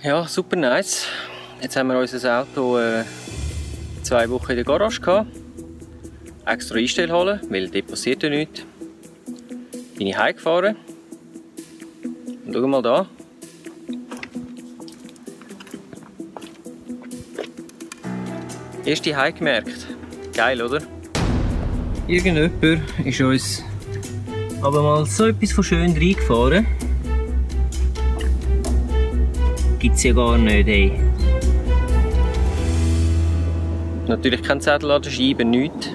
Ja, super nice. Jetzt haben wir unser Auto 2 Wochen in der Garage gehabt. Extra Einstellhalle, weil dort passiert ja nichts. Bin ich heimgefahren. Und schau mal da. Erste Heim gemerkt. Geil, oder? Irgendjemand ist uns aber mal so etwas von schön reingefahren. Gibt's ja gar nicht, ey. Natürlich kein Zettel an der Scheibe, nichts.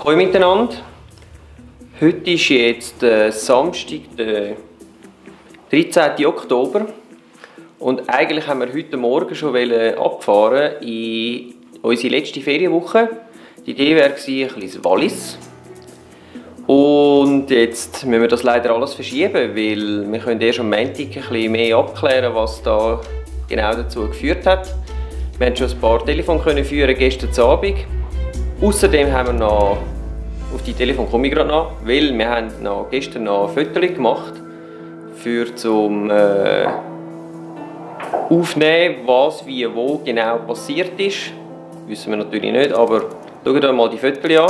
Hallo miteinander. Heute ist jetzt Samstag, der 13. Oktober. Und eigentlich haben wir heute Morgen schon abfahren in unsere letzte Ferienwoche. Die Idee wäre ein kleines Wallis. Und jetzt müssen wir das leider alles verschieben, weil wir können erst am Montag ein bisschen mehr abklären, was da genau dazu geführt hat. Wir haben schon ein paar Telefone führen gestern Abend. Außerdem haben wir noch, auf die Telefon komme ich gerade noch, weil wir haben gestern noch Fotos gemacht zum Aufnehmen, was wie wo genau passiert ist. Wissen wir natürlich nicht, aber schaut euch mal die Fotos an.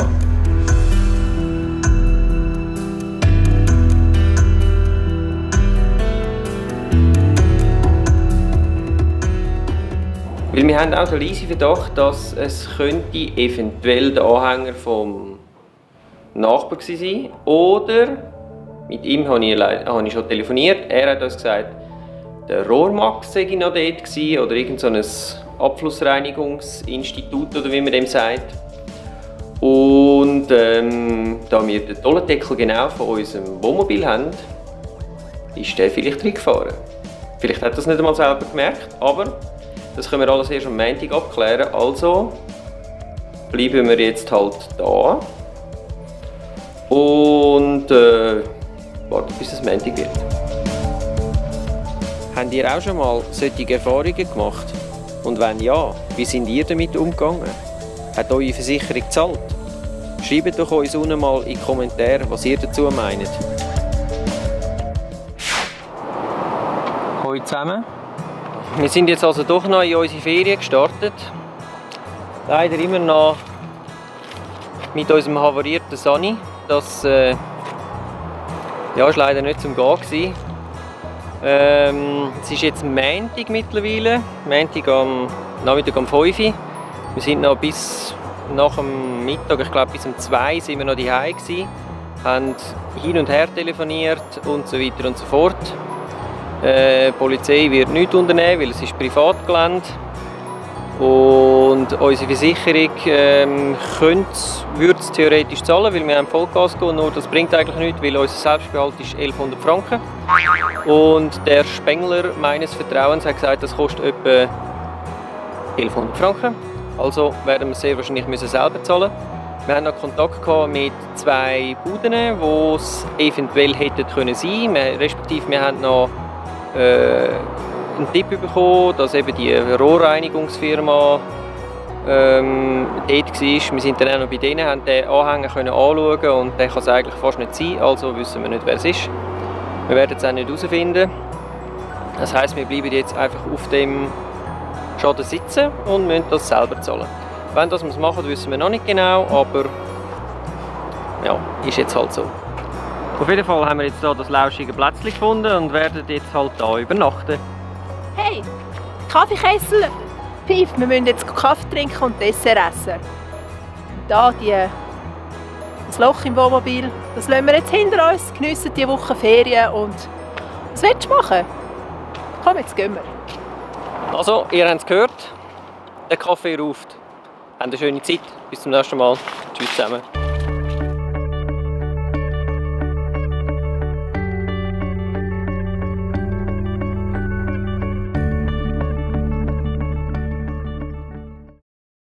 Weil wir haben auch den leisen Verdacht, dass es könnte eventuell der Anhänger vom Nachbar sein oder mit ihm habe ich schon telefoniert. Er hat uns gesagt, der Rohrmax sei noch dort gewesen, oder irgend so ein Abflussreinigungsinstitut oder wie man dem sagt. Und da wir den Tollendeckel genau von unserem Wohnmobil haben, ist der vielleicht reingefahren. Vielleicht hat er das nicht einmal selber gemerkt, aber das können wir alles erst am Montag abklären. Also bleiben wir jetzt halt da und warten, bis es Montag wird. Habt ihr auch schon mal solche Erfahrungen gemacht? Und wenn ja, wie sind ihr damit umgegangen? Hat eure Versicherung gezahlt? Schreibt doch uns unten mal in die Kommentare, was ihr dazu meint. Hallo zusammen. Wir sind jetzt also doch noch in unsere Ferien gestartet. Leider immer noch mit unserem havarierten Sunny. Das ja, ist leider nicht zum Gehen gewesen. Es ist jetzt Montag mittlerweile, Montag am Nachmittag um 5 Uhr. Wir sind noch bis nach dem Mittag, ich glaube bis um 2 Uhr sind wir noch daheim gewesen, haben hin und her telefoniert und so weiter und so fort. Die Polizei wird nichts unternehmen, weil es ist Privatgelände. Und unsere Versicherung würde es theoretisch zahlen, weil wir haben Vollgas gegeben, nur das bringt eigentlich nichts, weil unser Selbstbehalt ist 1100 Franken. Und der Spengler meines Vertrauens hat gesagt, das kostet etwa 1100 Franken. Also werden wir es sehr wahrscheinlich selber zahlen. Wir haben noch Kontakt gehabt mit 2 Buden, wo es eventuell hätten können sein. Respektive wir haben noch einen Tipp bekommen, dass eben die Rohrreinigungsfirma dort war. Wir sind dann auch noch bei denen, haben den Anhänger anschauen und der kann es eigentlich fast nicht sein, also wissen wir nicht, wer es ist. Wir werden es auch nicht herausfinden. Das heisst, wir bleiben jetzt einfach auf dem Schaden sitzen und müssen das selber zahlen. Wenn das wir es machen, wissen wir noch nicht genau, aber ja, ist jetzt halt so. Auf jeden Fall haben wir jetzt hier das lauschige Plätzchen gefunden und werden jetzt halt hier übernachten. Hey, Kaffeekessel! Pfiff, wir müssen jetzt Kaffee trinken und Dessert essen. Da das Loch im Wohnmobil, das lassen wir jetzt hinter uns, geniessen die Woche Ferien und was willst du machen? Komm, jetzt gehen wir. Also, ihr habt es gehört, der Kaffee ruft. Habt eine schöne Zeit, bis zum nächsten Mal. Tschüss zusammen.